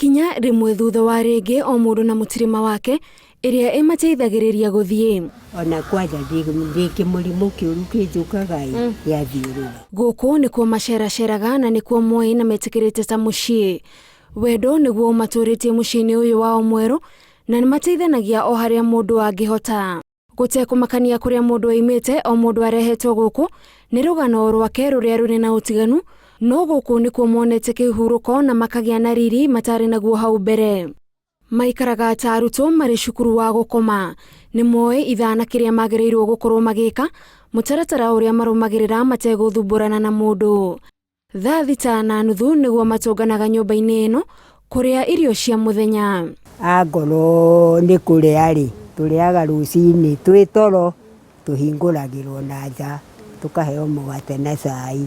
Ikinya rĩmwe thutha wa rĩngĩ o mũndũ na mũtirima wake ĩrĩa ĩmateithagĩrĩria gũthiĩ. Ona kwanja ndĩ kĩmũrimũ kĩũru kĩnjũkaga ĩ gĩathiũrũra. Gũkũ nĩkuo maceraceraga na nĩkuo moĩ na metĩkĩrĩte ta mũciĩ. Wendo nĩguo ũmatũrĩtie mũciĩ-inĩ ũyũ wao mwerũ na nĩmateithanagia o harĩa mũndũ angĩhota. Gũtekũmakania kũrĩa mũndũ oimĩte, o mũndũ arehetwo gũkũ nĩ rũgano rwake rũrĩa rũrĩ na ũtiganu, no gũkũ nĩkuo monete kĩhurũko na makagĩa na riri matarĩ naguo hau mbere. Maikaraga ta arutwo marĩ cukuru wa gũkoma. Nĩ moĩ ithaa na kĩrĩa magĩrĩirwo gũkorwo magĩka, mũtaratara ũrĩa marũmagĩrĩra mategũthumbũrana na mũndũ. Thaa 6:30 nĩguo matũnganaga nyũmba-inĩ ĩno kũrĩa irio cia mũthenya. Angorwo nĩ kũrĩa-rĩ, tũrĩaga rũcinĩ twĩ toro, tũhingũragĩrwo na nja, tũkaheo mũgate na cai,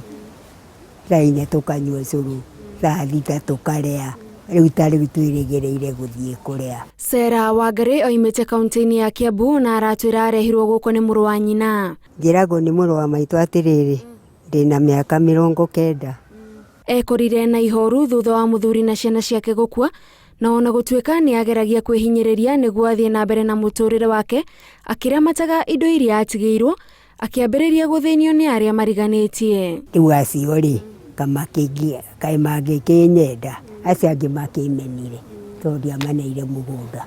thaa 4 tũkanyua ũcũrũ, thaa 6 tũkarĩa, rĩu ta rĩu twĩrĩgĩrĩire gũthiĩ kũrĩa. Sarah Wangarĩ oimĩte kaunti-inĩ ya Kiambu na aratwĩra arehirwo gũkũ nĩ mũrũ wa nyina. Njĩragwo nĩ mũrũ wa maitũ atĩrĩrĩ, ndĩna mĩaka 90. Ekorire na ihoru thutha wa mũthuri na ciana ciake gũkua, na ona gũtuĩka nĩ ageragia kwĩhinyĩrĩria nĩguo athiĩ na mbere na mũtũrĩre wake, akĩramataga indo iria atigĩirwo, akĩambĩrĩria gũthĩnio nĩ arĩa mariganĩtie. Rĩu acio rĩ, kaĩ mangĩkĩnyenda, acio angĩ makĩmenire tondũ ndiamaneire mũgũnda.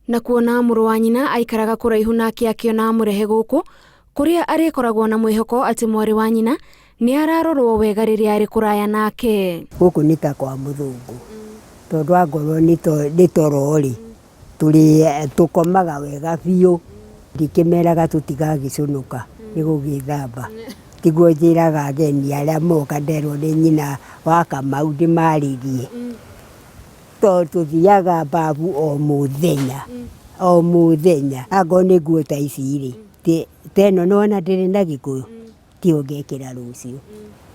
Na kuona mũrũ wa nyina aikaraga kũraihu nake akĩona amũrehe gũkũ, kũrĩa arĩkoragwo na mwĩhoko atĩ mwarĩ wa nyina nĩ ararorwo wega rĩrĩa arĩ kũraya nake. Gũkũ nĩ ta kwa mũthũngũ, tondũ angorwo nĩ toro rĩ, tũkomaga wega biũ, ndikĩmeraga tũtigagĩcũnũka nĩ gũgĩthamba. Tiguo njĩraga ageni arĩa moka nderwo nĩ nyina wa Kamau ndĩmarĩrie, tondũ tũthiaga babu o mũthenya, o mũthenya. Angorwo nĩ nguo ta ici rĩ, ta ĩno nĩwona ndĩrĩ na gĩkũyũ, tiyo ngekĩra rũciũ.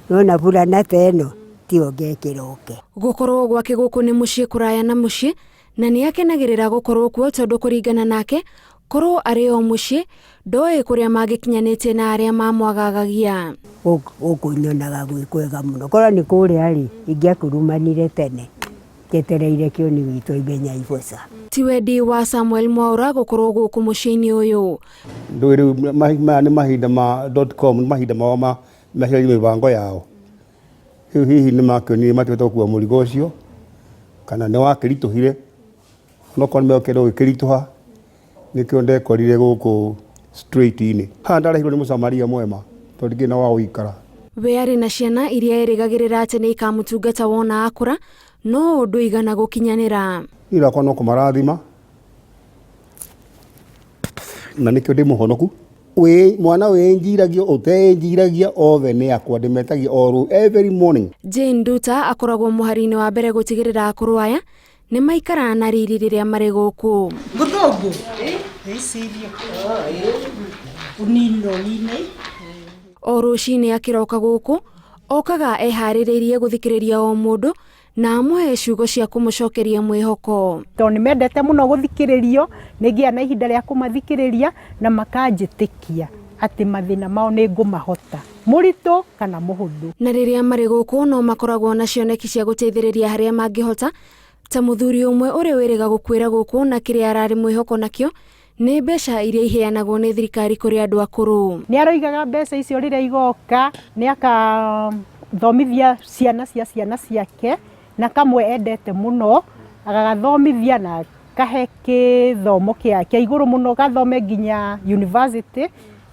Nĩwona burana ta ĩno, tiyo ngekĩra ũke. Gũkorwo gwake gũkũ nĩ mũciĩ kũraya na mũciĩ, na nĩ akenagĩrĩra gũkorwo kuo tondũ kũringana nake, korwo arĩ o mũciĩ, ndoĩ kũrĩa mangĩkinyanĩtie na arĩa mamwagagagia. Gũkũ nyonaga gwĩ kwega mũno, korwo nĩ kũrĩa rĩ, ingĩakurumanire tene njetereire kĩoni witũ oime Nyaiboca. Ti wendi wa Samuel Mwaura gũkorwo gũkũ mũciĩ-inĩ ũyũ. Ndũĩ rĩu maya nĩ mahinda ma dot com, nĩ mahinda mao ma macenjia mĩbango yao. Rĩu hihi nĩ makĩonire matigĩte gũkua mũrigo ũcio, kana nĩ wakĩritũhire, onokorwo nĩ mekũenda gũgĩkĩritũha, nĩkĩo ndekorire gũkũ straight-inĩ. Haha ndarehirwo nĩ mũcamaria mwema, tondũ ndikĩrĩ na wa gũikara. We arĩ na ciana iria erĩgagĩrĩra atĩ nĩ ikamũtungata wona akũra, no ndũigana gũkinyanĩra. Niĩ wakwa no kũmarathima, na nĩkĩo ndĩ mũhonoku. Wĩ mwana wĩnjiragia ũteĩnjiragia othe nĩ akwa ndĩmetagia o every morning. Jane Nduta akoragwo mũhari-inĩ wa mbere gũtigĩrĩra akũrũ aya nĩ maikara na riri rĩrĩa marĩ gũkũ. Mũthũngũ ĩcirie ũnini ũnini. O rũcinĩ akĩroka gũkũ, okaga eharĩrĩirie gũthikĩrĩria o mũndũ na amũhe ciugo cia kũmũcokeria mwĩhoko. Tondũ nĩ mendete mũno gũthikĩrĩrio, nĩ ngĩaga na ihinda rĩa kũmathikĩrĩria na makanjĩtĩkia atĩ mathĩna mao nĩ ngũmahota, mũritũ kana mũhũthũ. Na rĩrĩa marĩ gũkũ no makoragwo na cioneki cia gũteithĩrĩria harĩa mangĩhota, ta mũthuri ũmwe ũrĩa wĩrĩga gũkuĩra gũkũ na kĩrĩa ararĩ mwĩhoko nakĩo nĩ mbeca iria iheanagwo nĩ thirikari kũrĩ andũ akũrũ. Nĩ aroigaga mbeca icio rĩrĩa igoka nĩ akathomithia ciana cia ciana ciake, na kamwe endete mũno agagathomithia na kahe gĩthomo kĩa igũrũ mũno, gathome nginya university,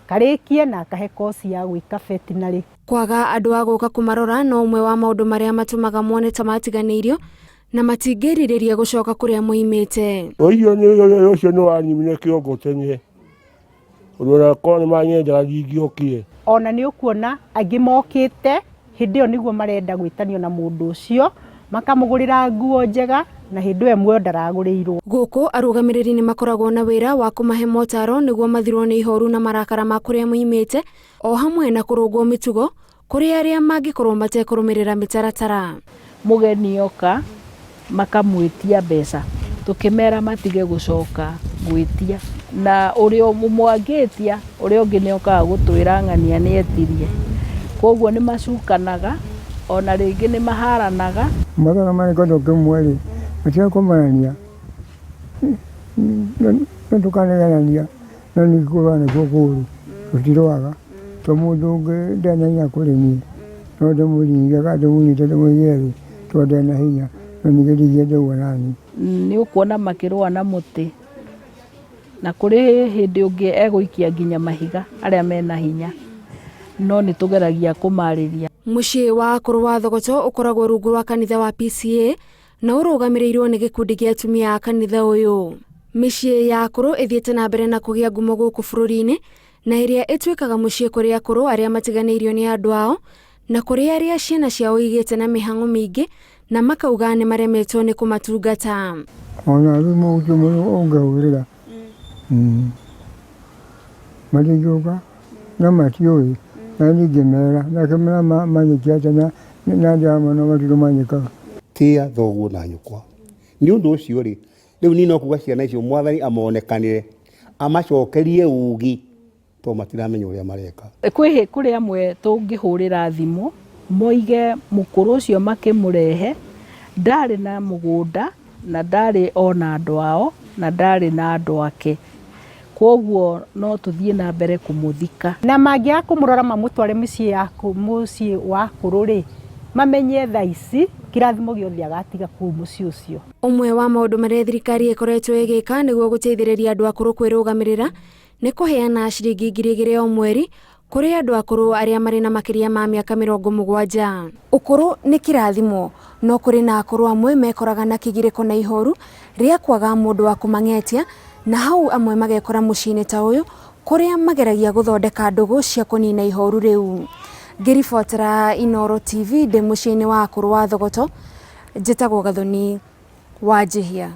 karĩkie na akahe course ya gwĩka veterinary. Kwaga andũ a gũka kũmarora no ũmwe wa maũndũ marĩa matũmaga mone ta matiganĩirio na matingĩrirĩria gũcoka kũrĩa moimĩte. Ũcio nĩ ũcio nĩ wanyimire kĩongo tene, ũndũ ona korwo nĩ manyenjaga ndingĩokire. Ona nĩ ũkuona angĩ mokĩte hĩndĩ ĩyo nĩguo marenda gwĩtanio na mũndũ ũcio, makamũgũrĩra nguo njega na hĩndĩ ĩyo muoyo ndaragũrĩirwo. Gũkũ arũgamĩrĩri nĩ makoragwo na wĩra wa kũmahe motaro nĩguo mathirwo nĩ ihoru na marakara ma kũrĩa moimĩte, o hamwe na kũrũngwo mĩtugo kũrĩ arĩa mangĩkorwo matekũrũmĩrĩra mĩtaratara. Mũgeni oka makamwĩtia mbeca, tũkĩmera matige gũcoka gwĩtia, na ũrĩa ũmwe angĩtia ũrĩa ũngĩ nĩ okaga gũtwĩra ng'ania nĩ etirie, koguo nĩ macukanaga ona rĩngĩ nĩ maharanaga. Mathaa marĩ kĩndũ kĩmwe rĩ, Matiakomanania no tũkanegenania no ningĩ kũrũa nĩkuo kũũru, tũtirũaga to mũndũ ũngĩ ndarĩ na hinya kũrĩ niĩ, no ndĩmũringe kana ndĩmũnyite ndĩmũige thĩ tondũ ndarĩ na hinya, no ningĩ ndingĩenda ũguo naniĩ. Nĩ ũkuona makĩrũa na mũtĩ, na kũrĩ hĩndĩ ũngĩ egũikia nginya mahiga arĩa mena hinya, no nĩ tũgeragia kũmarĩria. Mũciĩ wa akũrũ wa Thogoto ũkoragwo rungu rwa kanitha wa PCEA na ũrũgamĩrĩirwo nĩ gĩkundi gĩa atumia a kanitha ũyũ. Mĩciĩ ya akũrũ ĩthiĩte na mbere na kũgĩa ngumo gũkũ bũrũri-inĩ na ĩrĩa ĩtuĩkaga mũciĩ kũrĩ akũrũ arĩa matiganĩirio nĩ andũ ao na kũrĩ arĩa ciana ciao igĩte na mĩhang'o mĩingĩ na makauga nĩ maremetwo nĩ kũmatungata. Ona thimũ gũtirĩ mũndũ ũngĩhũrĩra matingĩũka na matiũĩ na niĩ ngĩmera na ngĩmera manyĩke atĩa na ndĩramona matirĩ manyĩkaga. Tĩa thoguo na nyũkwa. Nĩ ũndũ ũcio rĩ, rĩu niĩ no kuga ciana icio Mwathani amonekanĩre, amacokerie ũũgĩ tondũ matiramenya ũrĩa mareka. Kwĩ kũrĩ amwe tũngĩhũrĩra thimũ moige mũkũrũ ũcio makĩmũrehe ndarĩ na mũgũnda na ndarĩ ona andũ ao na ndarĩ na andũ ake, kwoguo no tũthiĩ na mbere kũmũthika. Na mangĩaga kũmũrora mamũtware mĩciĩ ya mũciĩ wa akũrũ rĩ, mamenye thaa ici kĩrathimo gĩothe agatiga kũu mũciĩ ũcio. Ũmwe wa maũndũ marĩa thirikari ĩkoretwo ĩgĩka nĩguo gũteithĩrĩria andũ akũrũ kwĩrũgamĩrĩra nĩ kũheana ciringi 2000 o mweri kũrĩ andũ akũrũ arĩa marĩ na makĩria ma mĩaka 70. Ũkũrũ nĩ kĩrathimo, no kũrĩ na akũrũ amwe mekoraga na kĩgirĩko na ihoru rĩa kwaga mũndũ wa kũmang'etia, na hau amwe magekora mũciĩ-inĩ ta ũyũ kũrĩa mageragia gũthondeka ndũgũ cia kũnina ihoru rĩu. Ngĩribotera Inooro TV ndĩ mũciĩ-inĩ wa akũrũ wa Thogoto, njĩtagwo Gathoni Wanjihia.